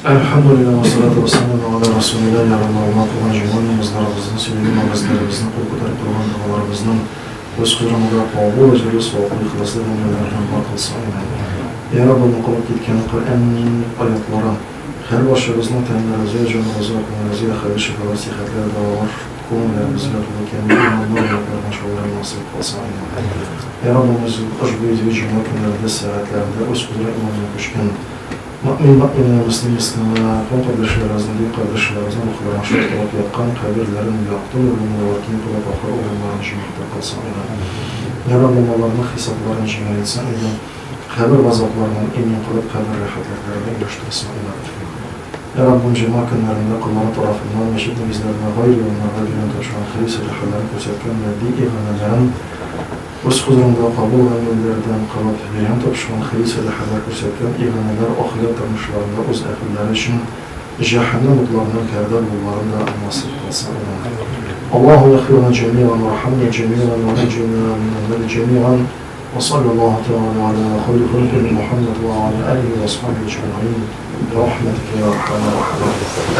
Әлхәмдүлилләһ вә салату вә сәламу галә Расулилләһ. Я Раббым, Алла кылган җомга намазларыбызны, сөйләгән вәгазьләребезне, кул күтәреп торган догаларыбызның үз хозурыңда кабул, әҗерле, саваплы, ихласлы гамәлләрдән бар кылсаң иде. Я Раббым, укылып киткән Коръәннең аятлары һәр барчабызның тәннәребезгә, җаныбызга, күңелебезгә хәер-шифалар, сихәтләр, дәвалар, күңелләребезгә тулы камил иманнар бүләкләрен шауларын насыйп кылсаң иде. Я Раббым, ошбу изге җомга көннәрендә, сәгатьләрендә үз хозурың иманына күчкән Мөэмин, мөэминә, мөслим, мөслимә, кан кардәшләребезнең, дин кардәшләребезнең рухларын шат кылып, яткан каберләрен якты нурлы муллалар киң кылып, ахыр урыннарын җомартлы кылсаң иде. Йа Раббым, аларның хисапларын җиңеләйтсәң иде, кабер газапларыннан имин кылып, кабер рәхәтлекләренә ирештерсәң иде. Йа Раббым, җомга көннәрендә коллары тарафыннан мәчет нигезләренә, гайре урыннарга биргән тапшырган хәер-сәдакаларын күрсәткән матди иганәләрен, Үз хозурыңда кабул гамәлләрдән кылып, биргән тапшырган хәер-сәдакалар күрсәткән иганәләр ахирәт тормышларында үз әһелләре өчен җәһәннәм утларыннан пәрдә булуларын да насыйп кылсын иде. Аллаһуммә игъфир лана җәмиган вархамна җәмиган ва наҗҗина минән нари җәмиган ва салләллаһу тәгалә галә хайри халкиһи Мухәммәд ва галә алиһи ва асхабиһи әҗмәгыйн бирахмәтикә йә архәмәр рахимин.